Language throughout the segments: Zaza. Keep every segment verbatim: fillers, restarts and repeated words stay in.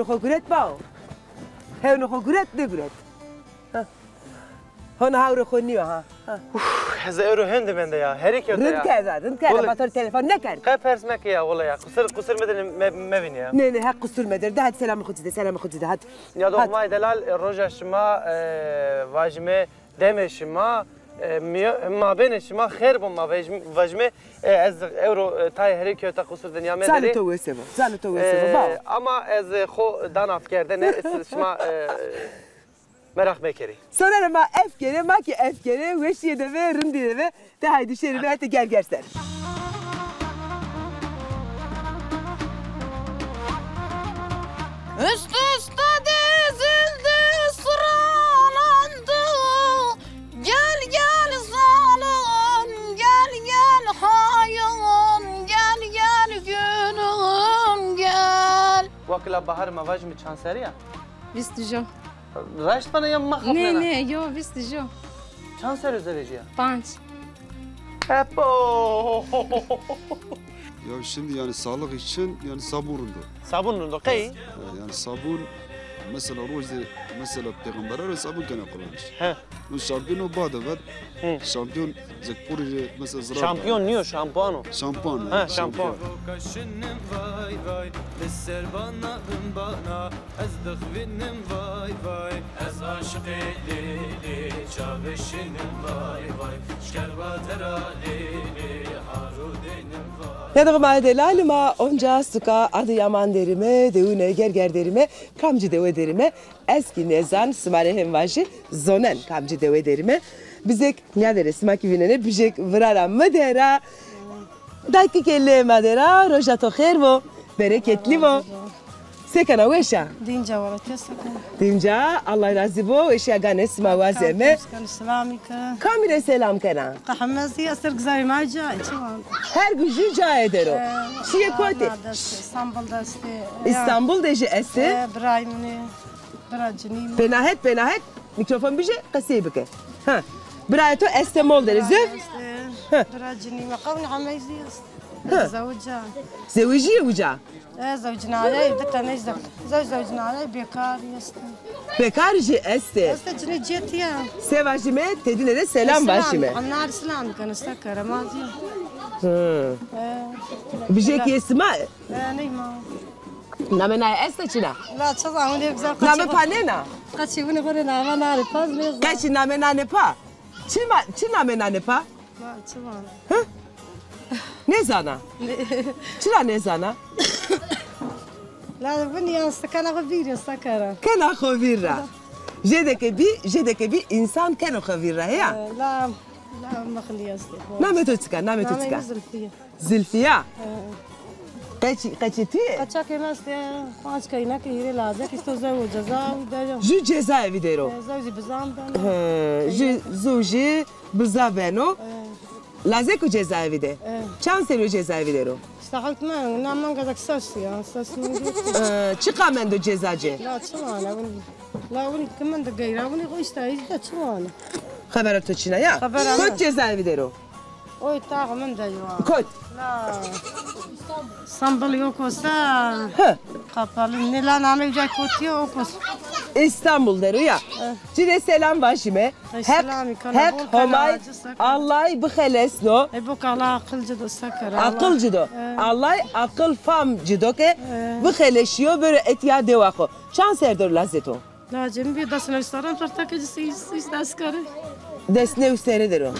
Xo guret bao. Hewno xo guret, nêguret. Ha. Hona hawrê xo nîyo ha. Ha. Uf, ez ewro hende mende ya. Herî kewte ya. Rind kerde, rind kerde. Wele- Ma to rê telefon nêkerd. Qe pers meke ya wele ya. Qusir, qusir mi de me-, mevîne ya. Nê, nê, heq qusur meder. De hadi selamê xo ci de, selamê xo ci de, hadi. Niyadoxê ma delal, e, roja şima, e, vajime, demê şima, e, miyo-, mabênê şima xêr bo ma vajim-, vajime, e, ez ewro, e, tayê herî kewta qusur dinya me derê. Zanê to wese bo, zanê to wese bo, e, bao. Ama ez, e, xo dana fikerdene, ez şima, e, meraq mekerê. Sonere ma efkere, ma ki efkere, weşîye de ve, rindîye de ve, de haydi şêrîme hetê Gerger ser. Üst üste dizildi, sıralandı. Gel gel zalım, gel gel hain, gel gel gülüm gel. Wakila bahar ma vajime çand serrî ya? Vîst û jo. Raşt vana ya ma xapnena? Nê, nê, yo, vîst û jo. Çand serrî zewecîya? Panc. Epo! Ya şimdi yani sağlık için yani sabun rind o. Sabun rind o, qey? E, yani sabun mesela rojde mesela peygamberler sabun kena kullanmış. He. Bu şampiyon o bade ver. Hı. Şampiyon zekpuri mesela zira. Şampiyon niyo, şampuan o. Şampuan. Ha, şampuan. Şampuan. Kaşınım vay vay, li ser bana, bana. Ez dixwînim vay vay. Ez aşiqê lê lê çavê şinim vay vay. Şkerba dera lê lê haro dênim vay. Niyadoxê ma delal, ma onca suka Adıyaman derime, dewune Gerger derime, kamci dewe derime, ez kî nêzan, sima rê hên vajî, zonen kamci dewe derime. Bizêk nîya derê, sima kî vînenê, bijêk vira ra mi dera. Dakikê lê ma de ra, roja to xêr bo, bereketlî bo. Se kena, weş a? Dînca wara, ti se kena? Dînca, Allah razî bo, weşîya ganê sima wazeme. Kam, kam, selamî ke. Kamî rê selam kena? Qehmezî, ez ser gizayê ma ca, çi van? Her gujî cayê der o. Ee, çiyê kotî? Adna destê, Îstanbul destê. Îstanbul de jî estê? Ee, birayê min ê. Bira cinî mi? Pênahet, pênahet, mîkrofon bije, qesey bike. Ha. Birayê to Estemol der ê, zef? Estê. Ha. Bira cinî mi, qewna hemeyî zî est. Ha. Zewca. Zewicîye uca? E, zewcinaye, di teney zew-, zew-, zewcinaye, bêkarî est. Bêkarî jî estê? Estê, cinê cêtî ya. Se vajîme, tedîne de selam vajîme. Selam, nar selam kene, se kere, ma zî. Hı. E. Bijêkî sima? E, ney ma. Namê naye esta çina? La çi zan, wine güzel. Namê pa nêna? Qeçî wine xo rê name nane pa, nêzan. Qeçî namê nane pa? Çi ma, çi namê nane pa? La çi van? Hı? Nêzana? Çira nêzana? La wine yan se kena xo vîr ra, se kera. Kena xo vîr ra. Jêde ke bî, jêde ke bî însan keno xo vîr ra, heya? E, la, la mixlî estê. Namê to çik a, namê to çik a? Namê mi Zilfî ya. Zilfîya? He. Qeçî, qeçê tu yê? Qeçakê mi estê, panc keynek ê, hîrê lazek, îsto zew û ceza û de yo. Jû cezayevî der o? He, zew zî bizan ben. He, jû, zû jî biza beno. He. Lazek o cezayevî de? He. Çand serrî yo cezayevî der o? Îşte hewt meng, na meng zek ses ya, ses meng. He, çiqa mendo ceza ci? La çi vana, win, la win ki min de geyra, win xo îşte, îşte çi vana. Xebera to çin a ya? Xebera mi. Kot cezayevî der o? Oy, tax min de yo. Kot? La. Îstanbul yo kosa. Hı. Kapalı. Ne la name uca kotiyo o kos. Îstanbul der o ya. Hı. Ci rê selam vajîme. Heq, Heq Homay, Allay bixelesno. E, bo kala aqil ci do, se kere. Aqil ci do. Hı. Allay aqil fam ci do ke bixeleşîyo, bero etya dewa xo. Çand ser der o lazê to? Lacê mi bî des new serran, perteke ci sî, sî des kare. Des new serre der o.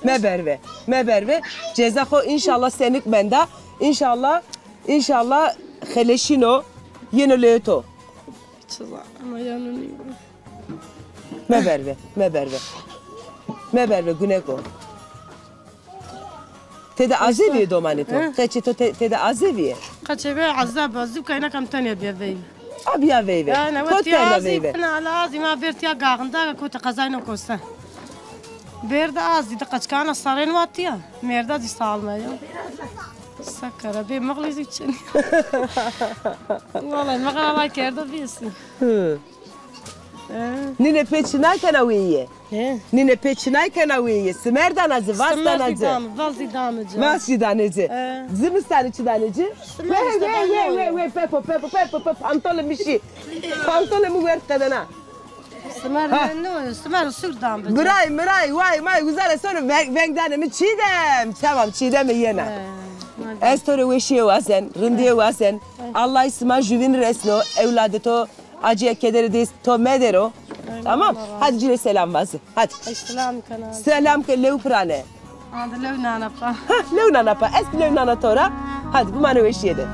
Meberve, meberve. Ceza xo înşallah senik menda. Înşallah, înşallah xeleşîno, yeno leyê to. Çi zan, ama yeno nîyo. Meberve, meberve. Meberve, guneko. Tede azevî yê domanê to? He? Qeçê to te-, tede azevî yê? Qeçê ve ezeb a, zû kaynak am tenê bîya veyve. A bîya veyve. Kot kerda veyve? Fina la azî ma ver tiya gaxinda, kota qezayno kosa. Bêrda azî di qeçkana sarên watiya. Mêrda zî salme ya. Se kere bê mixlî zî çin. Wallay mixlî Allah kerdo bîsî. Hı. He. Nîne pê çinay kena wêyîye. He. Nîne pê çinay kena wêyîye. Simer dana ci, vas dana ci. Vas zî dame ci. Vas zî dane ci. He. Zimistanî çi dane ci? Simer îşte. Wê, wê, wê, wê, pepo, pepo, pepo, pepo, pantolê mi şî. Pantolê mi werd qedena. Simer ne, ne, simer sûr dame ci. Biray, miray, way, may, uzare sonra veng, veng dane mi Çiğdem. Tamam, Çiğdem yena. He, hadi. Ez to rê weşîye wazen, rindîye wazen. He. Allah sima juvîn resno, ewladê to acîye kederê dest to medero. Tamam? Hadi ci rê selam vaze. Hadi. Selam kena. Selam ke lew pirane. Hadi lew nana pa. Ha, lew nana pa. Ez lew nana to ra. Hadi bimane weşîye de.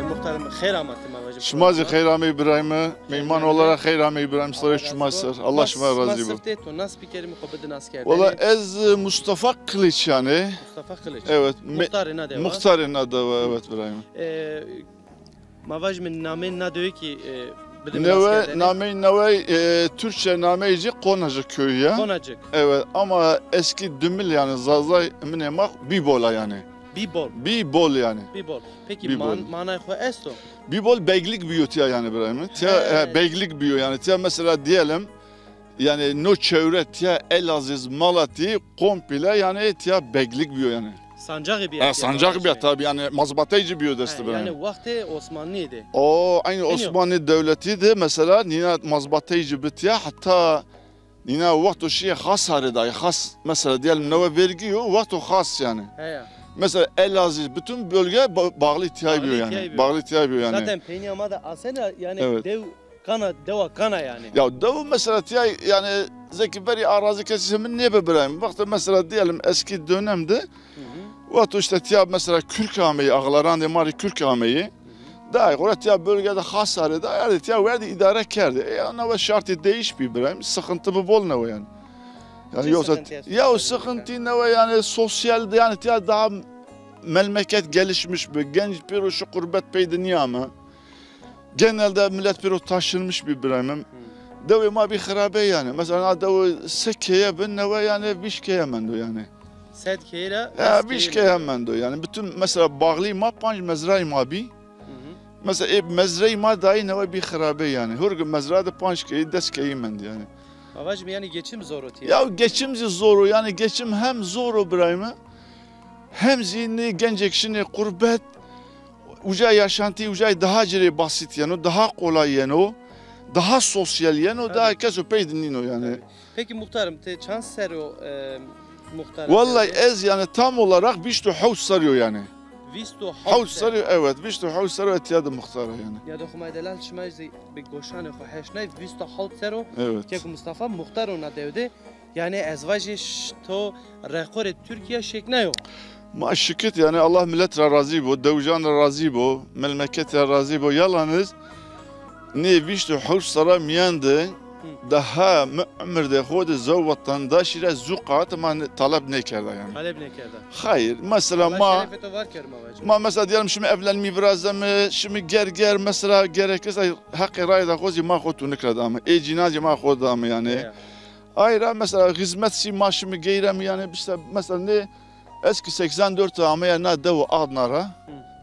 Muhtarım, xeyr amatî ma vajî. Şima zî xeyr amey birayme. Meyman olarak xeyr amey birayme. Sare şima ser. Allah şima razî bo. Ma sifte to nas bikerîme, xo bidi nas kerdene. Wala ez, e, Mustafa Kılıç yanî. Mustafa Kılıç. Evet. Muhtarê na dewa. Muhtarê na dewa, evet birayme. E, Ma vajîme nameyê na dewe kî, e, bidime nas kerdene. Newe, nameyê newe, e, Türkçe nameyê ci Konacık köyü ya. Konacık. Evet, ama eski Dümül yanî Zazay minê ma Bîbol a yanî. Bîbol. Bîbol yanî. Bîbol. Peki man-, manayê xo esto? Bîbol beglik biyo tiya yanî birayme. Tiya, e, beglik biyo yanî. Tiya mesela diyelim, yanî no çewre tiya Elazîz, Malatya komple yanî tiya beglik biyo yanî. Sancaxî biya. Ha, sancaxî biya tabi yanî, mazbateycî biyo destî birayme. Yanî wextê Osmanlî de. O, aynî Osmanlı devleti de mesela nîna mazbateycî bi tiya, hatta nîna wexto şîye Xas arê dayê, Xas mesela diyelim newe vergi yo, wexto Xas yanî. He ya. Mesela Elazîz, bütün bölge ba-, bağlı tiya biyo yanî. Bağlı tiya biyo yanî. Zaten peynîya ma de asena yanî dew Kana, dewa Kana yanî. Ya dew mesela tiya yanî zeki verî arazi kesî mi nêbi birayme. Wexto mesela diyelim eski dönemde wexto işte tiya mesela Kürk ameyî, ağlarandê ma rê Kürk ameyî. Dayê xo ra tiya bölgede Xas arê dayê, erdê tiya werdî îdare kerdê. E, ya newe şartî değiş bî birayme, sıkıntı bi bol newe yanî. Yanî yoksa ya o sıkıntı newe yanî sosyal de yanî tiya daha memleket gelişmiş bi, genc pêro şi qurbet pey de nîyame. Genelde millet pêro taşınmış bî birayme. Dewê ma bî xirabe yanî. Mesela na dewe se keye bi, newe yanî vîşt keye mendo yanî. Sed keye ra vîşt keye mendo yanî. Bütün mesela bağlî ma panc mezrayî ma bî. Mesela ê mezrayî ma dayî newe bî xirabe yanî. Hurgî mezra de panc keyî, des keyî mend yanî. Ma vajîme yanî geçim zor o tiya. Ya geçim zî zor o yanî, geçim hem zor o birayme. Hem zî nê gencêk şinê qurbet, uca yaşantî ucay daha ci rê basit yeno, daha kolay yeno, daha sosyal yeno, daha keso pey de nîno yanî. Peki muhtarım, ti çand serrî o, e, muhtar a? Vallahi ez yanî tam olarak vîst û hewt serrî yo yanî. Vîst û hewt serrî yo, evet, vîst û hewt serrî yo tiya de muhtar a yanî. Ya do Xumay delal şima zî bi goşanê xo heşnay, vîst û hewt serrî yo. Evet. Keko Mustafa muhtar o na dew de. Yanî ez vajî ş-, to rekorê Tirkîya şêknayo. Ma şikit yanî Allah millet ra razî bo, dewijan ra razî bo, memleket ra razî bo. Yalaniz nê vîst û hewt serra mîyan de daha mi umir de xo de zew wetendaşî ra zu qat ma ne-, talep nêkerda yanî. Talep nêkerda. Xeyr. Mesela ma, şerefê to var kerime vacî. Ma mesela diyelim şimi evlenmî virazeme, şimi ger ger mesela gerekirse heqê rayê de xo zî ma xo tunik ra dame. Ê cînan zî ma xo dame yanî. Ya. Ay ra mesela xizmet sî ma şimi geyrem yanî işte mesela ne, ez ki seksen dört ameya na dewo Adna ra,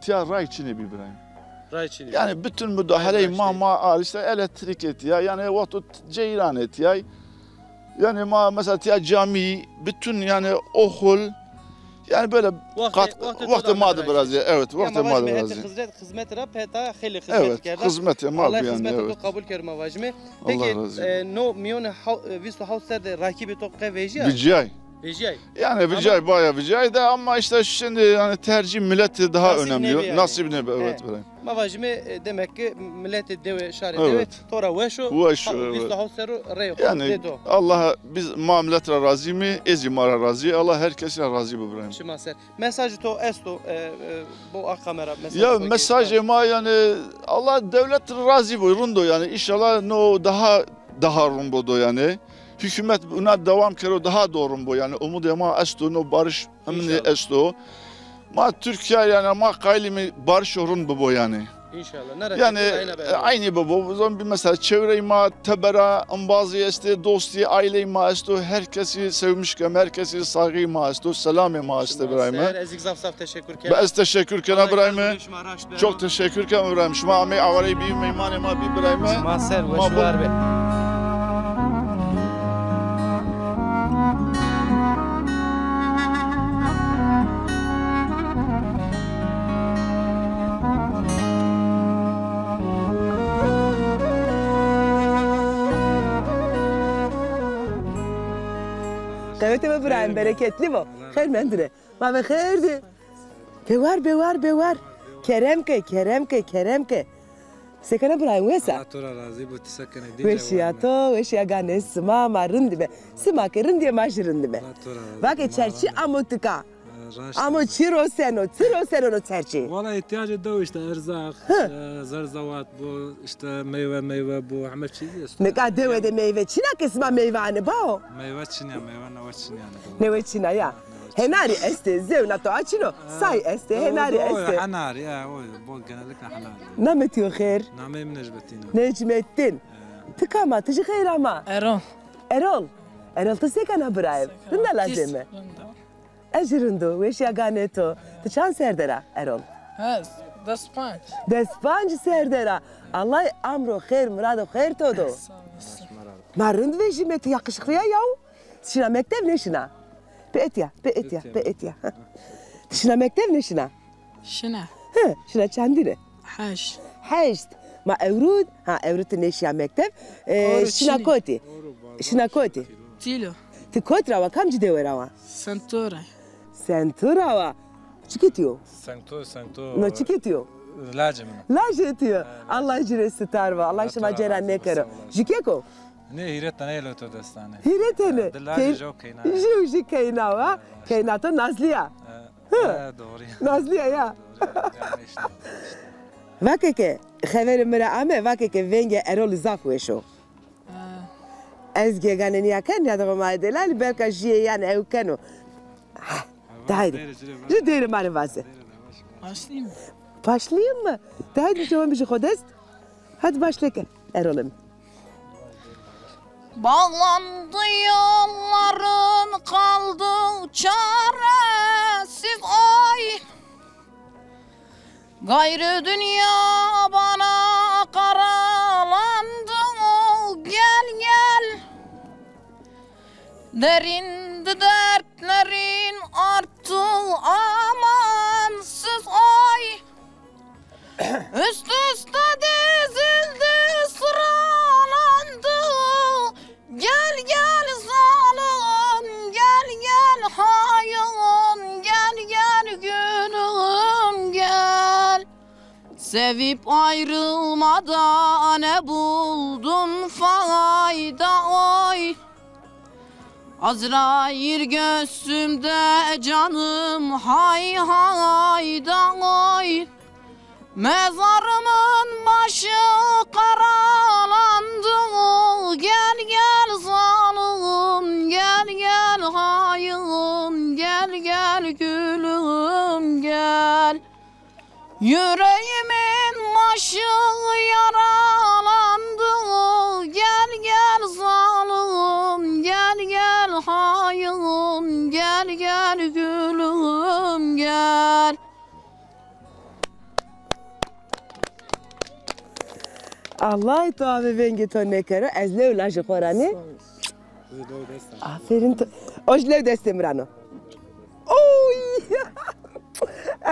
tiya ray çinê bî birayim. Ray çinê. Yanî bütün mudahaley ma, ma ar işte elektrik etiya yanî wexto ceyran etiyay. Yanî ma mesela tiya camî, bütün yanî okul, yanî böyle wextê ma de biraz ya, evet, wextê ma de biraz ya. Xizmet, xizmetî ra peta xeylê xizmetî kerda. Evet, xizmetê ma bî yanî, evet. Allah xizmetê to qebul kero ma vajîme. Peki, e, no mîyonê haw-, e, vîst û hewt ser de rakîbê to qe vejîya? Vecîyay. Vejîyay. Yanî vecîyay, baya vecîyay de ama işte şimdi yanî tercih milletî daha önemli. Nasîb nêbi, evet. Ma vajîme, e, demek ki milletê dewe, şarê dewe to ra weş o. Weş o, evet. Vîst û hewt ser o rey xo dê to. Yanî Allah, biz ma millet ra razî mi, ê zî ma ra razî. Allah her kes ra razî bo birayim. Şima ser. Mesajê to esto, e, e, bo a kamera mesajê to. Ya mesajê ma yanî Allah devlet razî bo, rind o yanî. Înşallah no daha, daha rind bo do yanî. hükümet buna devam kero daha doğru bo. Yani umudê ma esto, no barış hemini esto. Ma Türkiye yani ma qayilîme barış rind bibo yani. İnşallah. Yani e, aynı bibo. O zaman bir mesela çevrey ma tebera, embazî estê, dostî, ailey ma esto. Herkesi sevmiş kem, herkesi saygı ma esto, selamê ma esto birayme. Ser, ez zaf zaf teşekkür ken. Ez teşekkür kena birayme. Çok teşekkür ken birayme. Şima amey awarey bî, meymanê ma bî birayme. Ma ser, weş û war be. Qewete be birayim, bereketli bo. Xeyr mendine. Ma ve xeyr dî. Bewar, bewar, bewar. Kerem ke, kerem ke, kerem ke. Sekena birayim, wes a? Allah to ra razî bo, ti sekena? Weşîya to, weşîya ganê sima, ma rind îme. Sima ke rind ê, ma jî rind îme. Allah to ra razî bo. Vake çerçî amo tika. Amo çi roseno, çi roseno no çerçî? Wala îhtîyacê dew îşte, erzaq, e, zerzewat bo, îşte meywe, meywe bo, heme çî esto. Nika dewe de meyve çin a ke sima meyve anê bao? Meywe çin a, meywe newe çin a. Newe çin a ya. Henarî estê, zewna to a çin o. Say estê, henarî estê. Henarî, e, o, bol genellikle henarî. Namê to yo xêr? Nameyê mi Necmettin o. Necmettin. Ti kam a, ti jî xeyr ama? Erol. Erol. Erol, ti sekena birayim? Rind a lajê mi? Ez jî rind o, weşîya ganê to. Ti çand ser der a, Erol? Ez, des panc. Des panc ser der a. Allah amro xêr, mirado xêr to do. Sağ olasın. Ma rind vejîme, ti yakışıklı ya yaw. Şina mektev nêşina? Pê etya, pê etya, pê etya. Ti şina mektev nêşina? Şina. Hı, şina çandine? Heşt. Heşt. Ma ewro, ha, ewro ti nêşiya mektev. E, şina kotî? Şina kotî? Tîlo. Ti kot ra wa, kamcî dewe ra wa? Sento ra. Sento ra wa. Çikê to yo? Sento, Sento. No çikê to yo? Lacê min o. Lacê to yo. Allah ci rê sitar bo. Allah şima cêra nêkero. Jûkek o? Nê, hîrê tenê lê to destanê. Hîrê tenê. Di lacê jew keyna. Jew jî keyna wa. Keyna to Nazlî ya. Hı. He, doğru ya. Nazlî ya ya. Vake ke xeverê mi ra ame, vake ke vengê Erolî zaf weş o. Ha. Ez gegane nîya ken, nîya de ma delalî, belka jîyê yan ew keno. Ha, de haydi. Jû deyrê ma rê vaze. Başlayayım mı? Başlayayım mı? De haydi, cewabı jî xo dest. Hadi başla ke, Erol'im. Bağlandı yolların, kaldı çaresiz ay. Gayrı dünya bana karalandı, gel gel. Derindi dertlerin arttı amansız ay. Üst üste dizildi, sıralandı. Gel gel zalım, gel gel hain, gel gel gülüm gel. Sevip ayrılmada ne buldun fayda oy? Azrail göğsümde canım hay hay da oy. Mezarımın başı karalandı. Gel gel zalım, gel gel hain, gel gel gülüm gel. Yüreğimin başı yaralandı. Gel gel zalım, gel gel hain, gel gel gülüm gel. Allah to ame vengê to nêkero, ez lew lajê xo ra nê. Aferin to. O jî lew destê mi ra no. Oy!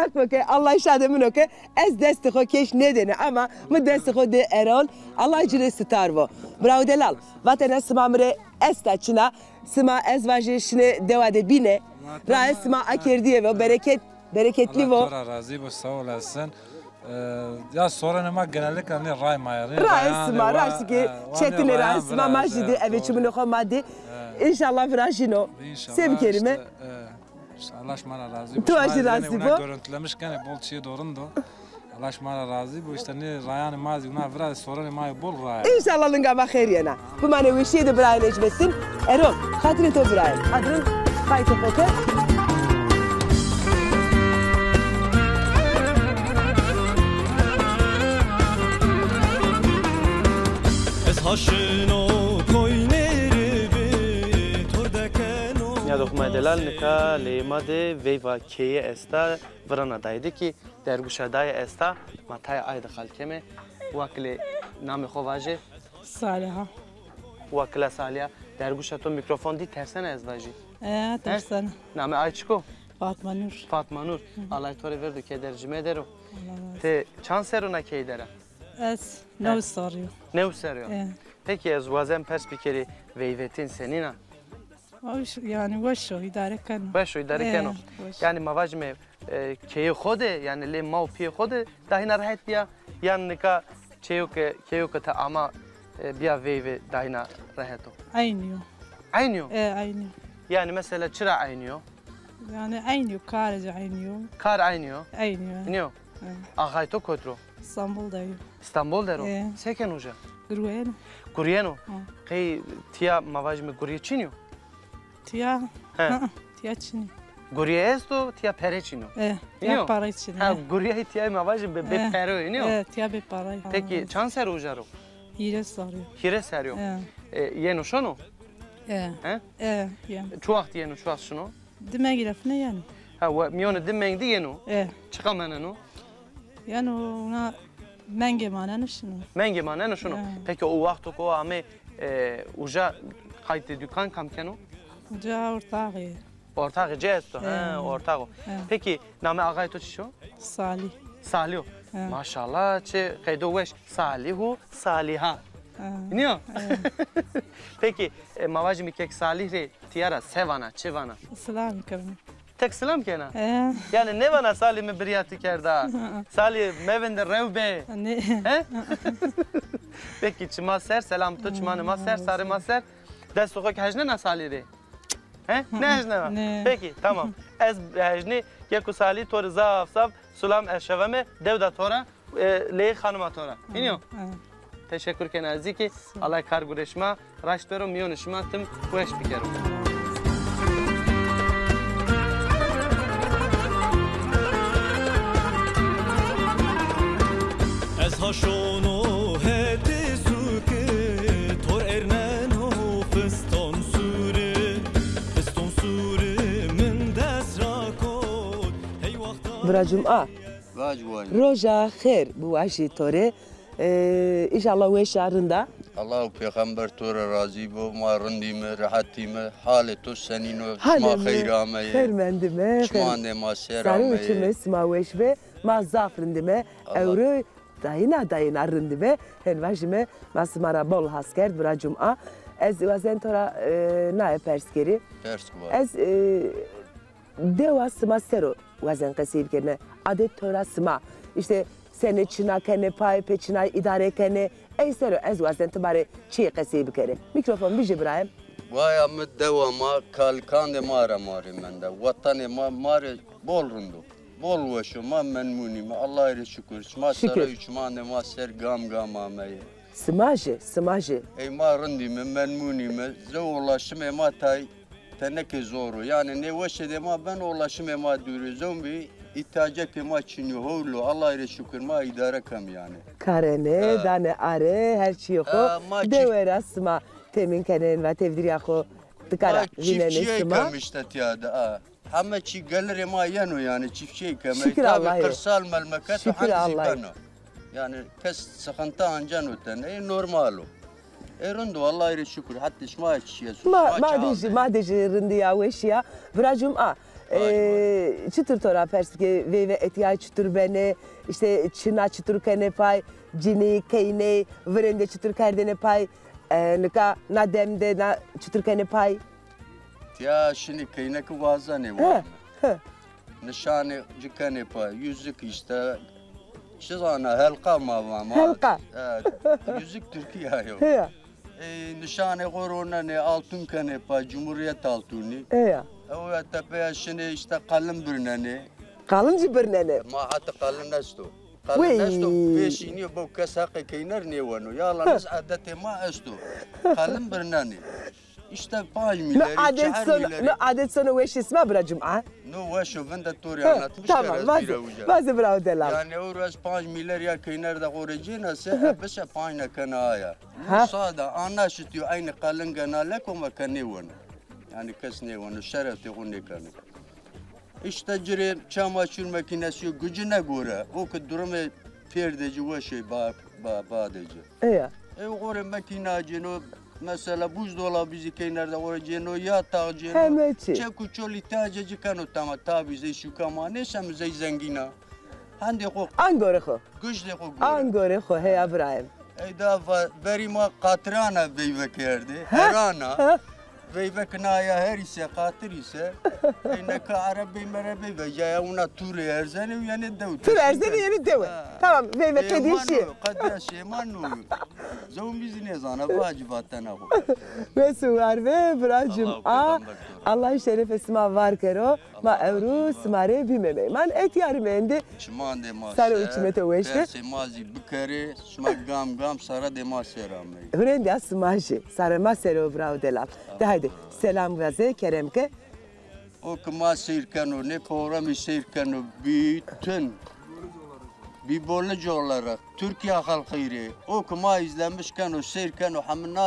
Eko ke Allah şadê min o ke ez destê xo keş nêdêne ama mi destê xo dê Erol. Allah ci rê sitar bo. Bravo delal. Vatena sima mi rê esta çina. Sima ez vajê şinê dewa de bîne. Rae sima akerdîye ve bereket. Bereketli bo. Allah to ra razî bo, sağ olasın. Ee, ya soranê ma genellikle nê ray ma ya. Ray sima, raştî ki çetinê ray sima ma jî dî, eve çimunê xo ma dî. Înşallah virajîno. Înşallah. Se bikerîme? Îşte, e, Allah şima ra razî bo. To jî razî bo. Görüntülemiş kenê, bol çîyê do rind o. Allah şima ra razî bo, îşte nê rayanê ma zî wina vira de soranê ma yo bol raye. Înşallah linga ma xêr yena. Bimanê weşîye de birayê Necmettin. Erol, xatirê to birayê. Hadirin, qaytê xo ke. Ez ha şino koynêrê bi tor dekeno. Nîyadoxê ma delal, nika leyê ma de veyva keye esta, virana dayê de kî derguşa dayê esta, ma tayê aye de qal keme. Wakilê, namê xo vaje. Saliha. Wakila Saliha, derguşa to mîkrofon dî tersena ez vajî? E, tersena. Namê aye çik o? Fatma Nur. Fatma Nur. Hı hı. Allah to rê verdo, keder ci me der o. Allah razı olsun. Ti çand serr o na key der a? Ez new serrî yo. New serrî yo. E. Pekî ez wazen pers bikerî, veyvetin senîn a? Weş, yanî weş o, îdare keno. Weş o, îdare keno. E, weş. Yanî ma vajîme, e, keyê xo de, yanî lê ma û pîyê xo de dahîna rehet bîya, yan nika çeyo ke, keyo ke ti ama, e, bîya veyve dahîna rehet o? Eynî yo. Eynî yo? E, eynî yo. Yanî mesela çira eynî yo? Yanî eynî yo, karê ci eynî yo. Kar eynî yo? Eynî yo. Nîyo? E. Axayê to kot ro? Îstanbul de yo. Îstanbul der o? E. Se keno uca? Guriyeno. Guriyeno? Ha. Qey tîya ma vajîme guriye çin yo? Tîya? He. Ha, tîya çin o. Guriye esto, tîya pere çin o. E, tîya pere çin o. Ha, guriye tîya ma vajîme bê, bê pere o, nîyo? E, tîya bê pere. Pekî çand serr o uca ro? Hîrê serrî yo. Hîrê serrî yo. E. E, yeno şono? E. He? E, yeno. Çi waxt yeno, çi waxt şino? Di mengî ra fine yeno. Ha, we-, mîyonê di meng de yeno? E. Çiqa maneno? Yeno na mengê maneno şino. Mengê maneno şino. E. Pekî o wexto ke o ame, e, uca qaytê dukan kam keno? Uca ortaxî. Ortaxê ci esto? E. He, ortax o. E. Pekî namê axayê to çiş o? Salih. Salih o. E. Maşallah, çi qeydo weş. Salih û Saliha. E. Nîyo? E. Pekî, e, ma vajîme kek Salih rê tîya ra se vana, çi vana? Silam kena. Tek silam kena? E. Yanî nêvana Salih mi birya ti kerda? Salih mevinde rew bê. Nê. He? Pekî çima ser, selam to çimanê ma ser, sarê ma ser. Destê xo kî hejnena Salih rê? He? Nêhejnena? Nê. Pekî, tamam. Ez hejnî, keko Salih to rê zaf zaf silam erşaveme, dew da to ra. E, leyê xanima to ra. Hînî yo? Hı. Teşekkür kena ez zî kî. Sağ ol. Allah kar gurê şima raşt bero, mîyonê şima tim weş bikero. Ez ha şono hetê suke, tor erneno fiston sure, fiston sure min dest ra kot. Hey wexta. Bira Cuma. Vac way. Roja xêr biwajî to rê. Ee, înşallah weş a, rind a. Allah û pêxember to ra razî bo. Ma rindîme, rehetîme. Halê to senîn o? Şima xeyr ameyê. Xeyr mendîme. Çimandê ma ser ameyê. Sarê û çimê sima weş be. Ma zaf rindîme. Ewro dayîna dayîna rindîme. Hen vajîme ma sima ra bol has kerd bira Cuma. Ez wazen to ra, e, naye pers kerî. Pers wa. Ez, e, Dewa sima ser o wazen qesey bikerîme. Adet to ra sima. Îşte senê çina kenê pay, pê çinay îdare kenê. Ey ser o ez wazen ti ma rê çîyê qesey bikerê. Mîkrofon bijî birayê. Waya mi, dewa ma, kalikandê ma ra ma rê mende. Wetenê ma ma rê bol rind o. Bol weş o. Ma memnun îme. Allahî rê şukur. Şima ser o, çimandê ma ser gam gam ameyê. Sima jî, sima jî. Ey ma rind îme, memnun îme. Zew ulaşimê ma tay tenekê zor o. Yanî nê weşê de ma beno, ulaşimê ma dûr o. Zewmbî îhtiyacetê ma çin o, hewlo. Allahî rê şukur ma îdare kem yanî. Karenê, danê are, her çîyê xo. Dewe ra sima temîn kenê, va tevdîrîya xo dikara vînenê sima. Ma çiftçîye kem îşte tîya de, ha. Heme çî gelirê ma yeno yanî, çiftçîye kem. Şukir Allahî. Tabî qirsal melmeket û hende zî beno. Yanî kes sixinta anceno tene, ê normal o. Ê rind o, Allahî rê şukur, hetê şima çî yeso. Ma, ma de jî, ma de jî rindî ya, weşî ya. Bira Cuma, e, çitur to ra pers bike, veyve etîyay çitur benê, îşte çina çitur kenê pay, cinî, keyney, virên de çitur kerdêne pay, e, nika na dem de na çitur kenê pay? Tîya şinî keyneki wazenê. He, he. Nişanê ci kenê pa, yüzük işte, çi zana, helqa ma va ma. Helqa. E, yüzük Tirkîya yo. Heya. E, nişanê xo ronenê, altun kenê pa, cumhuriyet altunî. Heya. Ew ya tepeya şinê işte qalin birnenê. Qalin jî birnenê. Ma heta qalin esto. Qelin esto, pêşînî yo, bo kes heqê keyner nêweno. Ya la, nîz edetê ma esto. Qelin birnenê. Îşte panc mîlerî, çehar mîlerî. No adet sono weş î sima bira Cuma? No weş o, vinde to rê anlatmış kerd ez bîra uca. Vaze bira delal. Yanî ewro ez panc mîler ya keyner de xo rê cêna se, e bise panc ne kena aya. No sa de ana şitiyo eynî qelin gena leko ma ke nêweno. Yanî kes nêweno, şerefê xo nêkeno. Îşte ci rê çama çûr mekînesî yo, gucine gore. O ke durumê pêrdê ci weş ê, ba, ba, badê ci. Eya. Ew xo rê mekîna cêno, mesela buzdolabî zî keyner de xo rê cêno, yataq cêno. Heme çî. Çek û çol îhtîyacê ci keno, tamam, tabî zey şûka ma nêşe, mi zey zengîn a. Hendê xo. An gore xo. Gucdê xo gore. An gore xo, heya birayê mi. Ey da va-, verî ma qatirana veyve kerdê, herana. Veyve kina ya herî se, qatirî se. Ey neka erebey merebey vejaya, wina tûrê erzenê û yenê dew. Tûr erzenê yenê dewe. Ha. Tamam, veyve qedîye şîye. Qedîya şêman no. Zewmî zî nêzana, vacî vatena xo. Wes û war be, biracim. Allah û peyxamber to ra. Allah şerefê sima var kero. Ma ewro sima rê bîme meyman. Etîyarîme êndî. Çimandê ma ser. Sare û çimê to weş be. Persê ma zî bikerê, şima gam gam saredê ma ser ameyî. Hurêndîya sima jî. Sare ma ser o, bira û delal. De haydi, selam vaze, kerem ke. O ke ma seyr keno, nê programî seyr keno, bütün Bîbolicî olarak Tirkîya xelqî rê o ke ma îzlemiş keno, seyr keno, hemina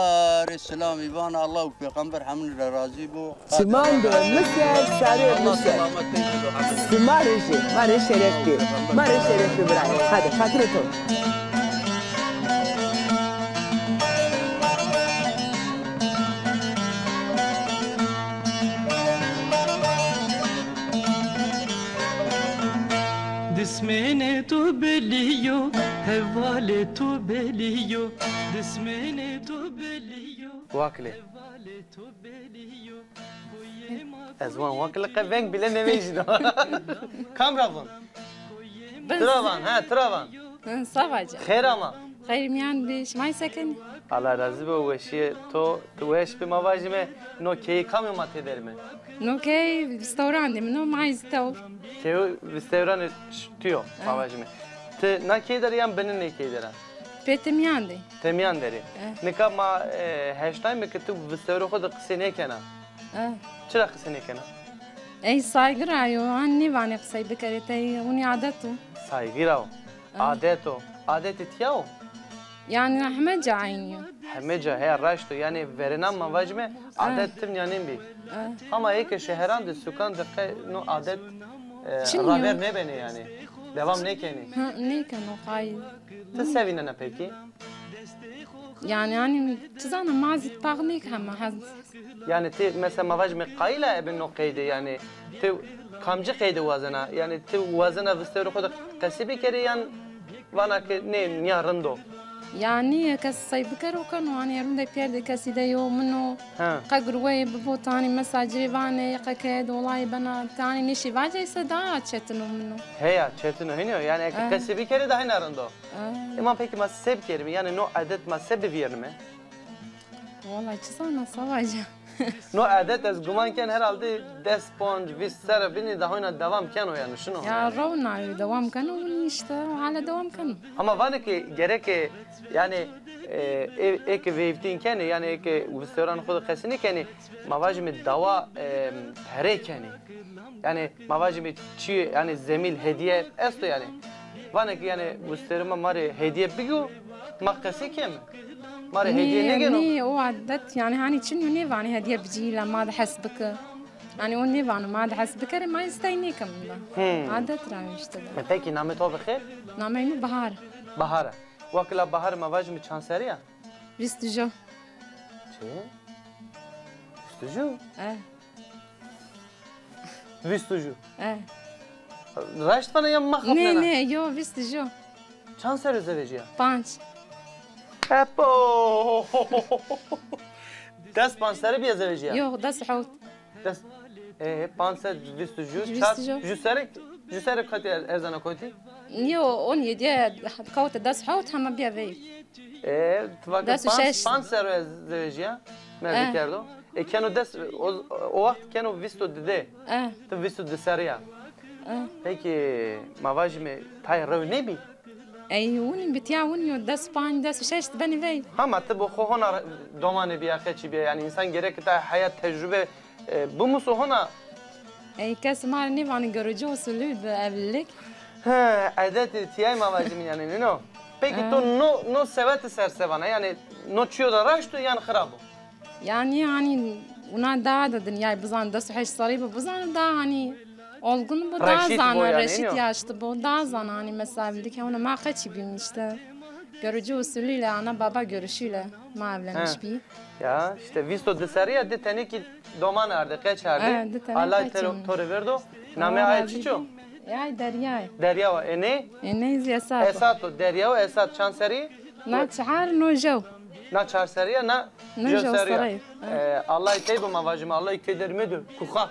rê silamî vana, Allah û pêxember hemini ra razî bo. Çiman do, mi ser, sarê mi ser. Sima rê jî, ma rê şeref bê. Ma rê şeref bê birayê. Hadi, xatirê to. Dismênê to belî yo, hevalê to belî yo, dismênê to belî yo. Wakilê. Ez wan wakilê qe veng bile nêvejîno. Kam ra vun? Tira van, ha, tira van. Hı, savaca. Xêr ama. Xeyr mîyan bî, şima se kenî? Allah razî bo, weşîye to, tu weş bî, ma vajîme, no keyê kamî ma têderîme? No key vistewran de mi, no ma zî tewr. Keyê vistewranê tu yo, ma vajîme. Ti na key der yan bininê key der a? Pê ti mîyan de. Temîyan derê. Eh. Nika ma, e, heştayme ke tu vistewrê xo de qisê nêkena. Eh. Çira qisê nêkena? Ey saygî ra yo, an nêvanê qisey bikerê, tey winî adet o. Saygî ra o. Eh. Adet o. Adetê tîya o? Yanî heme ca eynî yo. Heme ca, heya raşt o. Yanî verênan ma vajîme, eh, adet tim nîyanên bî. Eh. Hama ê ke şeheran de, sukan de qe no adet, e, raver nêbenê yanî. Devam nêkenê. Ha, nêkeno qayîl. Ti se vînena pekî? Yanî, hanî, çi zana, ma zî tax nêk hema hez. Yanî ti mesela ma vajîme qayîl a ebe no qeyde, yanî ti kamcî qeyde wazena? Yanî ti wazena vistewrê xo de qesî bikerê yan vana ke nê, nîya rind o? Yanî kes sey bikero keno, hanî erûn de pêrdê kesî de yo, min o. Ha. Qe gurweyê bibo, tanî mesela ci rê vanê, qe keye dolayê bena, tanî nêşî vacê se daha çetin o min o. Heya, çetin o, hînî yo. Yanî eke qesî bikerê daha hîna rind o. Ê ma pekî ma se bikerîme? Yanî no adet ma se bivîyerîme? Wallay çi zana savaca. No adet ez guman ken herhalde des, ponc, vîst serre bînî daha hîna dewam keno yanî şino. Ya rewna yo dewam keno, winî îşte hale dewam keno. Hama vanê ke gereke yanî, e, ê, ê ke veyvtîn kenê, yanî ê ke wistewran xo de qesî nêkenê, ma vajîme dawa, e, perê kenê. Yanî ma vajîme çî, yanî zemîl, hedîye esto yanî. Vanê ke yanî wistewrê ma ma rê hedîye bigo, ma qesî keme. Ma rê hedîye nêgeno. Nê, o adet yanî hanî çin yo, nêvanê hedîye bicî la ma de hes bike. Yanî o nêvano ma de hes bikerê, ma îstay nêkem da. Hmm. Adet ra yo îşte da. E, pekî namê to bi xêr? Nameyê mi Bahar. Bahar. Wakila Bahar ma vajîme çand serrî ya? Vîst û jo. Çi? Vîst û jo? E. Vîst û ju. E. Raşt vana ya ma xapnena? Nê, nê, yo, vîst û ju. Çand serrî zewejîya? Panc. Epo! Des panc serrî bîya zewejîya? Yo, des hewt. Des, e, panc ser vîst û ju, çar, ju serrî, ju serrî kotî er-, erzena kotî? Yo, on yedi kewte des hewt, hema bîya veyv. E, ti vake panc, panc serrî ez zewejîya, merdî kerdo. E, keno des, o, o waxt keno vîst û di de. E. Ti vîst û di serrî ya. E. Pekî, ma vajîme tay rew nêbî? Ey, winî bitiya winî yo, des û panc, des û şeş benî vey. Hama ti bo xo hona domanê bîya, qeçî bîya. Yanî însan gerek ta heyat tecrube, e, bimuso hona. Ey, kes ma rê nêvanê görücü usulü bi evlilik. He, edetê tiyay ma vajîme yanî, nîno? Peki to no, no sewe ti ser se vana? Yanî no çiyo da raşt o yan xirab o? Yanî, hanî, wina daha da dinyayê bizan, des û heşt serrî bi bizan, daha, hanî, olgun bu, daha zana, reşît yaşlı bu, daha zana, hanî, mesela, bildik, ona ma qeçî bîm işte. Görücü usulüyle, ana baba görüşüyle ma evlenmiş bî. Ya, işte, vîst û di serrî ya, di tenekî doman ardê, qeç ardê. E, di tenekî Allah qeç to rê verdo. Namê aye çiço? Ay, Deryay. Derya wa, ê nê? Ê nê zî Esat o. Esat o, Derya û Esat çand serrî? Na çar, no jew. Na çar serrî ya, na jew serrî ya. E, Allah tey bi ma vajîme, Allah key derî medo, kuxa.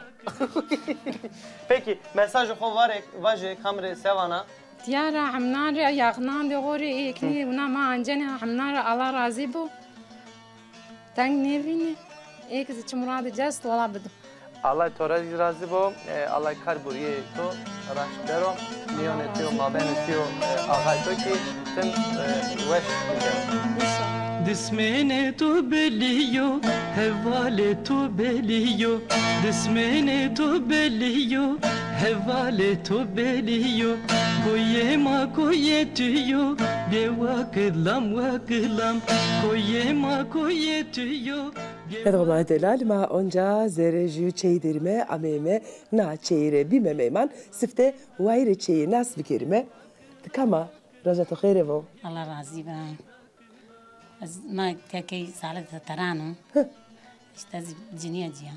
Peki, mesajê xo vare, vaje, kam rê, se vana? Tiya ra, hemnan rê, yaxnan de xo rê, ê kî wina ma ancenê, hemnan ra Allah razî bo. Teng nêvînî. Ê kî zî çi muradê ci esto, wela bido. Allah to ra zî razî bo. E, Allah kar burîyê to raşt bero. Mîyonê to yo, mabenê to yo, e, axay to kî tim, e, weş bikero. Dismênê to belî yo, hevalê to belî yo. Dismênê to belî yo, hevalê to belî yo. Koyê ma koyê tu yo, bê waqit lam waqit lam. Koyê ma koyê tu yo, bê... Qedro ma delal, ma onca zerrê jû çeyî derîme, ameyme na çeyî rê bîme meyman, sifte wayîrê çeyî nas bikerîme. Ti kam a? Roja to xêre vo. Allah razî be. Ez, ma kekey Salih Teteran o. Hı. İşte ez cinîya ci ya.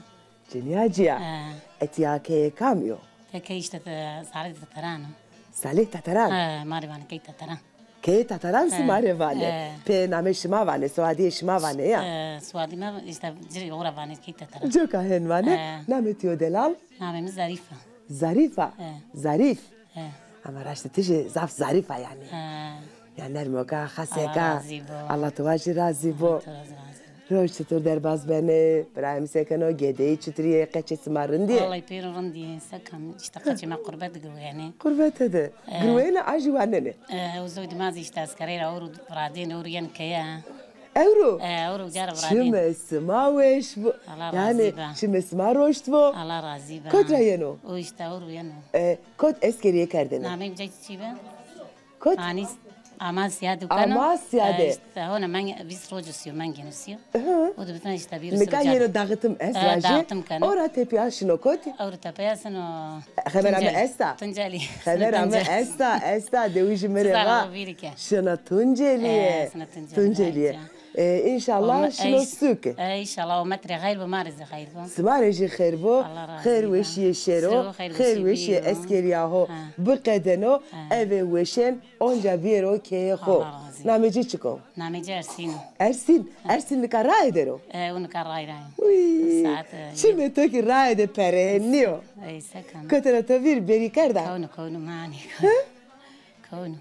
Cinîya ci ya. He. Etiya keyê kam yo? Kekey işte te, Salih Teteran o. Salih Teteran? He, ma rê vanê key Teteran. Keyê Teteran sima rê vanê. He. Pê namê şima vanê, soadiyê şima vanê ya? He, soadî ma işte ci rê ora vanê key Teteran. Coka hen vanê. He. Namê to yo delal? Namê mi Zarîf a. Zarîf a? He. Zarîf. He. Ama raştî ti jî zaf zarîf a yanî. He. Ya nermoka, xaseka. Allah razî bo. Allah to wa jî razî bo. Allah to wa razî bo. Roj çitur derbaz benê? Birayê mi se keno? Gedeyî çitur yê? Qeçê sima rind yê? Wellahî pêro rind yê. Se kam, işte qeçê ma qurbet girwenê. Qurbete de. He. Girwenê a jî wanenê? He, o zoydî ma zî işte eskerey ra ewro viradêne, ewro yen keye. Ewro? E, ewro ca ra viradên. Çimê sima weş bo. Allah razî be. Yanî çimê sima roşt bo. Allah razî be. Kot ra yeno? O işte ewro yeno. E, kot eskerîye kerdêne? Nameyê mi cay çi be? Kot? Hanî Amasya de keno. Amasya de. E, işte hona meng-, vîst roc sîyo, mengêno sîyo. Hı. O de bütün işte vîrus. Nika yeno dağıtım est vajî. E, dağıtım keno. Ora tepîya şino kot? Ewro tepîya şino. Xebera mi esta. Tuncelî. Xebera mi esta, esta, dewij mi rê va. Şina Tuncelîye. E, şina Tuncelîye. Tuncelîye. E, înşallah şino sûke. E, înşallah, omet rê xeyr bo, ma rê zî xeyr bo. Sima rê jî xeyr bo. Xeyr weşîye şero, xeyr weşîye eskerîya ho biqedeno, eve weşên onca biyero keyê xo. Namê ci çik o? Namê ci Ersîn o. Ersîn. Ersîn nika raye der o? E, o nika raye der o. Uy, saet, e, çimê to kî raye de pereyê nîyo. Ey, se keno. Kotena to vîr, berî kerda? Kewno, kewno, ma anî kewno. Kewno.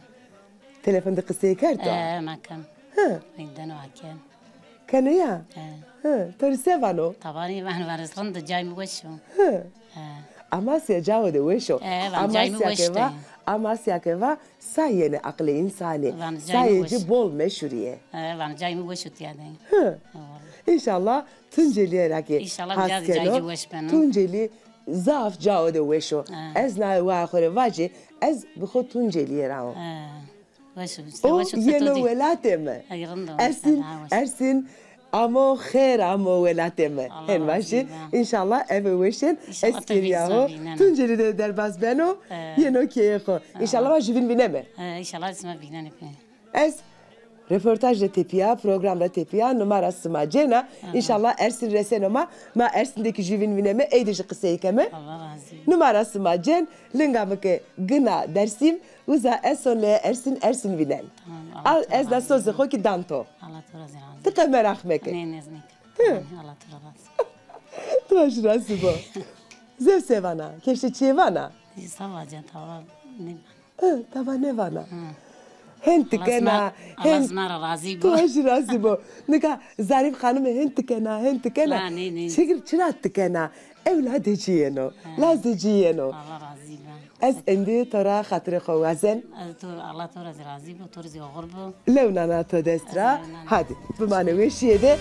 Telefon de qisey kerd to? E, ma ken. Hı. Ey, deno aken. Keno ya? He. Hı, to rê se vano? Tabanî vano, vano ez rind o, cayê mi weş o. Hı. He. Amasya cawo de weş o. He, vano cayê mi weş o. Amasya ke va, Amasya ke va, sa yenê aqilê însanî. Vano cayê mi weş o. Sayê ci bol meşhurî yê. He, vano cayê mi weş o tiya de. Hı. He, wellahî. Înşallah Tuncelîye ra kî has keno. Înşallah biraz cayê ci weş beno. Tuncelî zaf cawo de weş o. He. Ez naye waya xo rê vajî, ez bi xo Tuncelîye ra wo. He. Weş o, işte, o weş o, yeno welatê mi. Ay, rind o. Ersîn, Ersîn, amo xêr, amo welatê mi. Hen vajî, înşallah eve weşên eskerîya ho Tuncelî de derbaz beno, yeno keyê xo. Înşallah ma jûvîn vîneme. E, înşallah sima vînenê pê. Ez reportaj de tepîya, program de tepîya, numara sima cêna. Înşallah Ersîn reseno ma, ma Ersîn de kî jûvîn vîneme, ey de jî qisey keme. Allah razî. Numara sima cên, linga mi ke gina Dersîm, Uza ez son leye Ersîn, Ersîn vînen. Tamam, Allah to razî bo. Al, ez na sozê xo kî dan to. Allah to razî bo. Ti qe meraq meke. Nê, nê, ez nêken. Hı. Allah to razî bo. To jî razî bo. Zewse vana, keşte çiyê vana? Zî sava ca, tawa nêvana. Hı, tawa nêvana. Hı. Hên ti kena, hên... Allah sima ra razî bo. To jî razî bo. Nika Zarîf Xanime hên ti kena, hên ti kena. Ha, nê, nê. Çi-, çira ti kena? Ewladê ci yeno, lazê ci yeno. Allah razî bo. Ez êndî to ra xatirê xo wazen. Ez to, Allah to ra zî razî bo, to rê zî oxir bo. Lew nana to dest ra. Lew nana. Hadi, bimane weşîye de.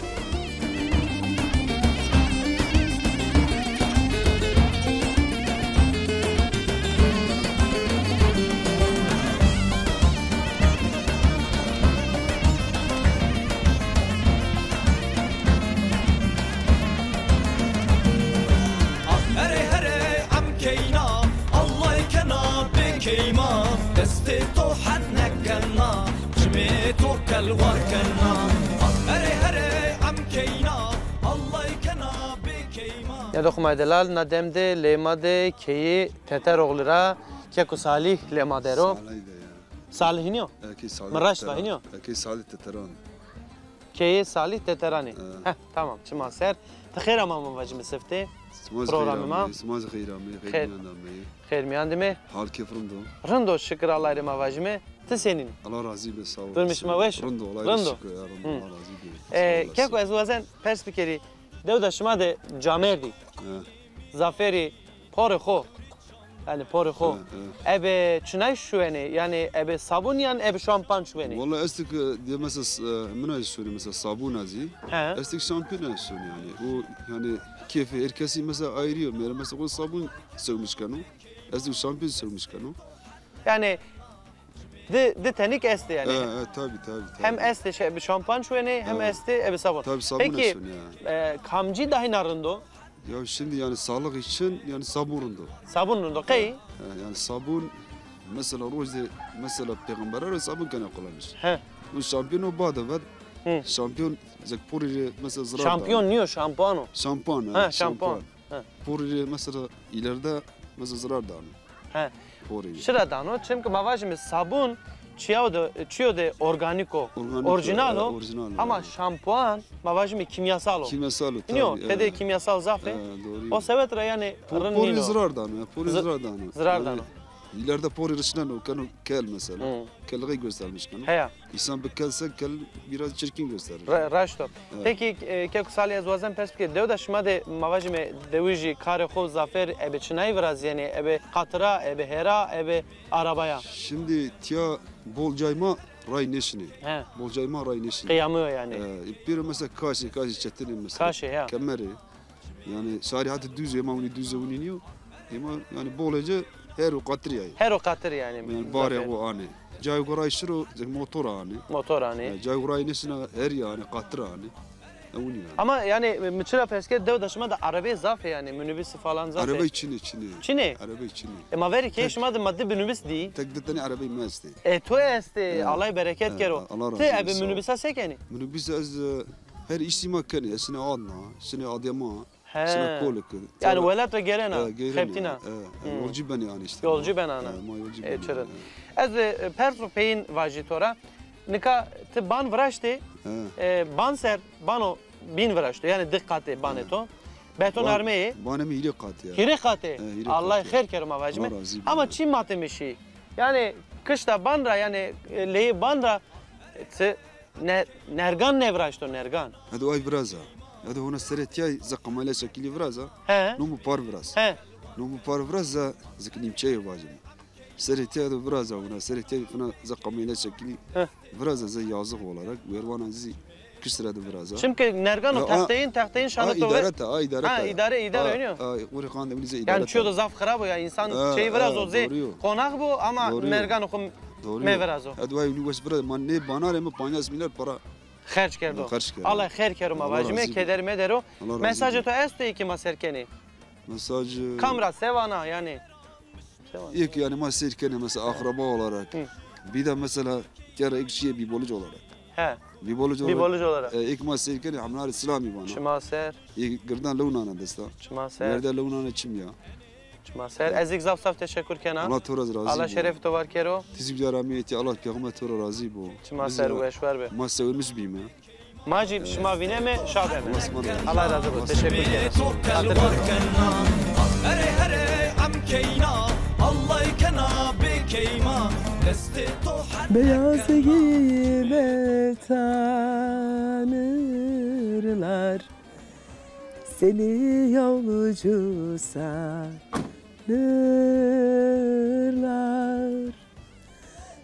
Erê herê em keyna, Allay kena bê keyma, destê to hen nekena, çimê to kelwar kena. Erê herê em keyna, Allay kena bê keyma. Ya doxumay delal, na dem de lê ma de keyê Teteroğlu ra, keko Salih lê ma der o. Salih de ya. Salih hînî yo? Eke Salih. Mi raşt va, hînî yo? Eke Salih Teteran. Keyê Salih Teteranî. He. Heh, tamam, çima ser. Ti xêr ama, ma vajîme siftê. Sima zî xêr amê, sima zî xêr amê, xêr mîyan de ameyî. Xêr mîyan de ameyî. Hal kêf rind o? Rind o, şikir Allahî rê ma vajîme. Ti senîn? Allah razî be, sağ ol. Durumê şima weş? Rind o, Allah rê şikir ya, rind o, Allah razî be. Sağ olasın. Keko, ez wazen pers bikerî. Dewda şima de camêrdî, he, zaferî porê xo, yanî porê xo, he, he, ebe çinay şuwenê? Yanî ebe sabun yan ebe şampan şuwenê? Walla estik, e, diye mesela, e, mina şuwenê mesela sabuna zî. He. Estik şampiyona şuwenê yanî. O yanî keyfê her kesî mesela ayrı yo. Mêrê mesela o sabun sewmiş keno. Estik şampiyon sewmiş keno. Yanî di, di tenik estê yanî. E, e, tabi, tabi, tabi. Hem estê şey, bi şampan şuwenê, hem estê, e, bi sabun. Tabi, sabun. Peki, e, kamcî dahîna rind o? Ya şimdi yani sağlık için yani sabun rind o. Sabun rind o. Qey? E, yani sabun mesela rojde mesela peygamberler sabun kena kullanmış. He. Bu şampiyon o bade ver. Hı. Şampiyon zek pori mesela zarar. Şampiyon niyo, şampuan o. Şampuan, ha, şampuan. He. Porî rê mesela ileride mesela zirar dano. He. Porî rê. Çira dano? Çimkî ma vajîme sabun çîyo de, çîyo de organîk o, organîk o, orîjînal o, e, orîjînal o, ama şampuan ma vajîme kîmyasal o. Kîmyasal o, tabii, evet. Tede kîmyasal zaf ê. E, doğru. O sebet ra yanî rind nîno. Porî zirar dano, ya, porî zirar dano. Zirar dano. İleride porî rişneno, keno kel mesela. Hı. Kelliği göstermiş keno. Heya. İnsan bir kelse kel biraz çirkin gösterir. Ra-, raşt o. Evet. Peki, e, keko Salih, ez wazen pers bike, dewda şima de ma vajîme dewijî karê xo zafer ebe çinayî virazîyenê, ebe qatira, ebe hera, ebe arabaya? Şimdi tiya bol cay ma ray nêşinê. He. Bol cay ma ray nêşinê. Qeyamî yo yanî. E, pêro mesela kaşê, kaşê çetinê mesela. Kaşê, ya. Kemerê. Yanî sarî heta dûz ê, ema winî dûz ê winî nîyo. Ema yanî bolê ci her o qatir yayê. Her o qatir yanî. Yanî barê xo anê. Cayê xo ray şiro, zek motor anê. Motor anê. Yanî cayê xo ray nêşina her yanî qatir anê. E, winî yanî. Ama yanî mi çira pers kerd, dewda şima de arabey zaf ê yanî, minibusî falan zaf ê. Arabey çinê, çinê. Çinê? Arabey çinê. E, ma verî keyê şima de ma di minibus dî. Tek di tenê arabey mi estê. E, to estê. E, Allay bereket kero. Allah razı olsun. Ti ebe minibusa se kenî? Minibusa ez, e, her îşî ma kenê. Ez şinê Adna, şinê Adema, şinê Kolik. Yanî welat ra gêrena, xebitîna. E, yolcu benê ana îşte. Yolcu ben ana. E, ma yolcu benê ana. Ê, çirin. Ez, e, perso peyîn vajî to ra. Nika ti ban viraştê, e, ban ser, bano bîn viraşto. Yanî di qatê banê to. Beton armeyê. Banê mi hîrê qatê ya. Hîrê qatê. E, hîrê qatê. Allay xêr kero ma vajîme. Allah razı olsun. Ama çî matemişî. Yanî kişta ban ra, yanî, e, leyê ban ra, e, ti ne-, nergan nêviraşto, nergan. Hedo ay viraza. Hedo hona serê tiyay ze qemayla şekilî viraza. He. Nomu par viraz. He. Nomu par viraza, zek nîmçeyê vajîme. Serê tiyay de viraza hona, serê tiyay fina ze qemayla şekilî. He. Viraza ze yazık olarak, werwana zî kişt ra de viraza. Çimkî nergan o, texteyîn, texteyîn şano to. Îdare ta, a îdare ta. Ha, îdare, îdare oynuyor. A, qurê qandê winî zî îdare ta. Yanî çiyo de zaf xirab o ya, însan çeyî virazo zê qonax bo ama nergan xo mevirazo. Doğru. Edway winî wes viraza, ma nê banarê mi pancas milyar para xerc kerdo. Xerc kerdo. Allah xêr kero ma vajîme, keder medero. Mesajê to esto ê ki ma ser kenê? Mesaj, e, kam ra, se vana yanî? Êk yanî ma seyr kenê mesela akraba olarak. Hı. Bir de mesela kere êk şîye Bîbolic olarak. He. Bîbolic olarak. Bîbolic olarak. E, êk ma seyr kenê hemnarê silamî vana. Çima ser. Ê girdan lew nana desta. Çima ser. Yerde lew nana çim ya. Çima ser. Ez êk zaf zaf teşekur kena. Allah to ra razî bo. Allah şerefê to var kero. Ti zî bî aramîyetî, Allah peyxamber to ra razî bo. Çima ser, weşwer be. Ma sewirmiş bîme. Ma jî şima vîneme, şa beme. Allah razı olsun. Teşekkür ederim. Xatir. Beyaz giyime tanırlar seni yolcusa. Nırlar.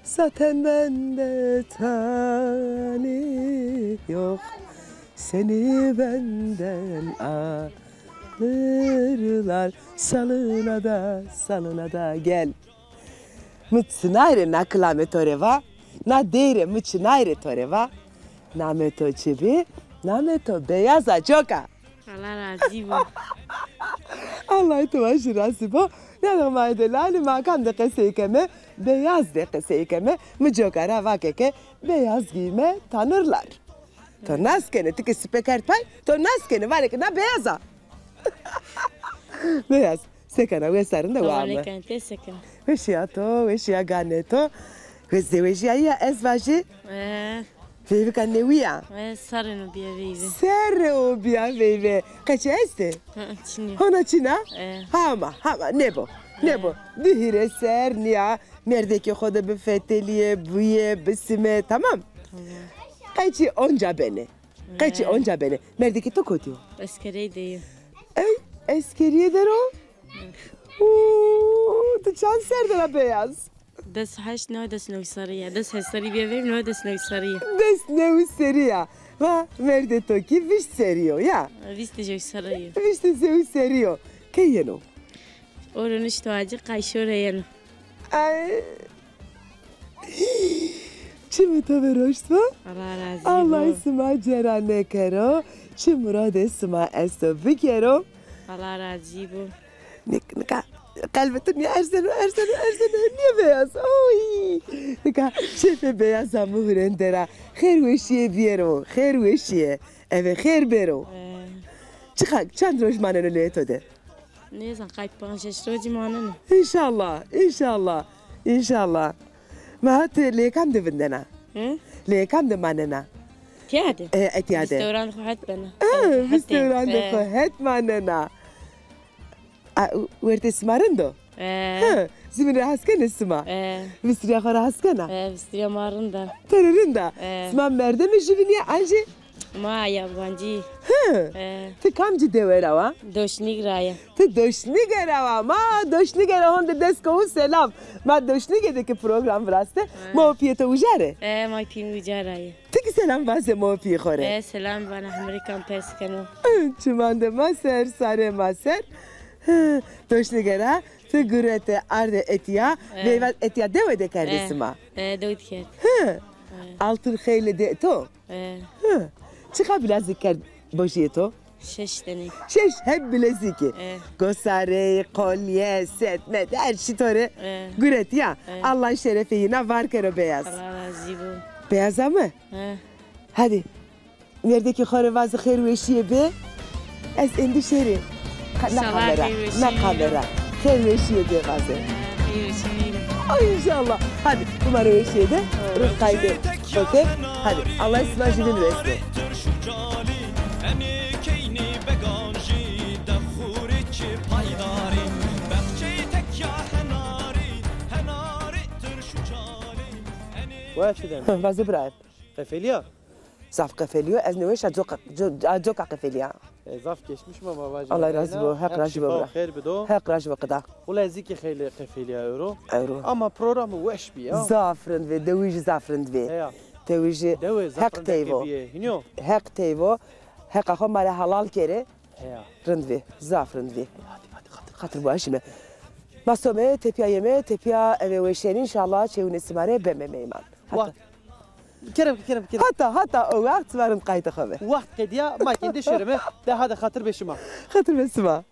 Zaten bende talih yok, seni benden alırlar. Salına da, salına da gel. Mi çinay rê na kilame to rê va, na dey rê mi çinay rê to rê va. Namê to çi bî? Namê to Beyaz a coka. Allah razî bo. Allah to wa jî razî bo. Yanî ma delalî ma kam de qesey keme, Beyaz de qesey keme. Mi coka ra vake ke Beyaz giyme tanırlar. To nas kenê, ti ke sipe kerd pay, to nas kenê, vanê ke na Beyaz a. Beyaz, se kena, wes a, rind a, wa ame? Aleykum, te se kena? Weşîya to, weşîya ganê to. Wes zewejîyayî ya, ez vajî? E. Veyvika newî ya? E, serrê o bîya veyve. Serrê o bîya veyve. Qeçî estê? Hı, çin o. Hona çin a? E. Hama, hama, nêbo. Nêbo. Di hîrê serr nîya, mêrdekê xo de bifetelîyê, buyê, bisime, tamam? Tamam. Qeçî onca benê. Qeçî onca benê. Mêrdekê to kotî yo? Eskerîye de yo. Ey, eskerîye der o? Uuu, ti çand serr der a Beyaz? Des heşt, no des new serrî ya. Des heşt serrî bîya veyve, no des new serrî ya. Des new serrî ya. Va, mêrdê to kî vîst serrî yo ya. Vîst û jew serrî yo. Vîst û jew serrî yo. Key yeno? Oro nişto acî, qayşo ra yeno. Ay. Çimê to vêroşt bo. Allah razî bo. Allah sima cêra nêkero. Çi muradê sima esto bikero. Allah razî bo. Nik-, nika qelbê to nîya erzeno, erzeno, erzeno, nîya Beyaz. Oy. Nika şefê Beyaz a mi hurênde ra. Xêr weşîye bîyero, xêr weşîye. Eve xêr bêro. Ee. Çiqa, çand roj maneno leyê to de? Nêzan, qay panc şeş rojî maneno. Înşallah, înşallah, înşallah. Ma ti leyê kam de vindena? Hı? Leyê kam de manena? Tîya de? E, etîya de. Vistewran xo het bena. Ha, vistewran de xo het manena. A, wertê sima rind o? E. Hı, zimîn ra hes kenê sima? E. Vistirîya xo ra hes kena? E, vistirîya ma rind a. To rê rind a? E. Sima merdemê jübînî ya an jî? Ma yabancî. Hı. E. Ti kamcî dewe ra wa? Doşnîg ra ya. Ti Doşnîge ra wa. Ma Doşnîge ra honde des kowu selam. Ma Doşnîge de ki program viraste. E. Ma û pîyê to uca rê? E, ma pîyê mi uca ra ya. Ti ki selam vaze ma û pîyê xo rê. E, selam vana, hemrê kam pers keno. Çimandê ma ser, sarê ma ser. Hı, Doşnîge ra ti gurete arde etîya, e, veyva etîya dewe de kerdê sima. E, dewe de kerd. Hı. E. Altın xeylê de to? E. Hı. Çiqa bilezîk kerd bojîyê to? Şeş tenî. Şeş heb bilezîkî. E. Gosarey, kolye, set, met, her çî to rê guret ya. E. Allah şerefê yîna var kero Beyaz. Allah razî bo. Beyaz ame? E. Hadi. Mêrdekê xo rê vaze xêr weşîye bê. Ez endîşe rê. Ka-, na kamera, na kamera. Xêr weşîye bê vaze. Xêr weşîye bê. Ay înşallah. Hadi, bimare weşîye de. Rind qayde. Okey. Hadi, Allah sima jübîn resno. Wa çi dem? Vaze birayê. Qefelîya? Zaf qefelîyo, ez nêweşa coka, co-, coka qefelîya. E, zaf geçmiş ma, ma vajî. Allah razî bo, Heq razî bo bira. Heq şîfa û xeyr bido. Heq razî bo qida. Wela ez zî kî xeylê qefelîya ewro. Ewro. Ama programî weş bî ya. Zaf rind bî, dewij zî zaf rind bî. Heya. Dewij zî Heq teyvo. Heq teyvo. Heqa xo ma rê helal kerê. Heya. Rind bî, zaf rind bî. Hadi, hadi, xatir. Xatir bo, eşîme. Ma some, tepîya yeme, tepîya eve weşenî, înşallah çewunê sima rê beme meyman. Hata. Kerem, kerem, kerem. Hata, hata o wext sima rind qaytê xo be. Wext qedîya, ma kî endî şêrime, de hadi xatir be şima. Xatir be sima.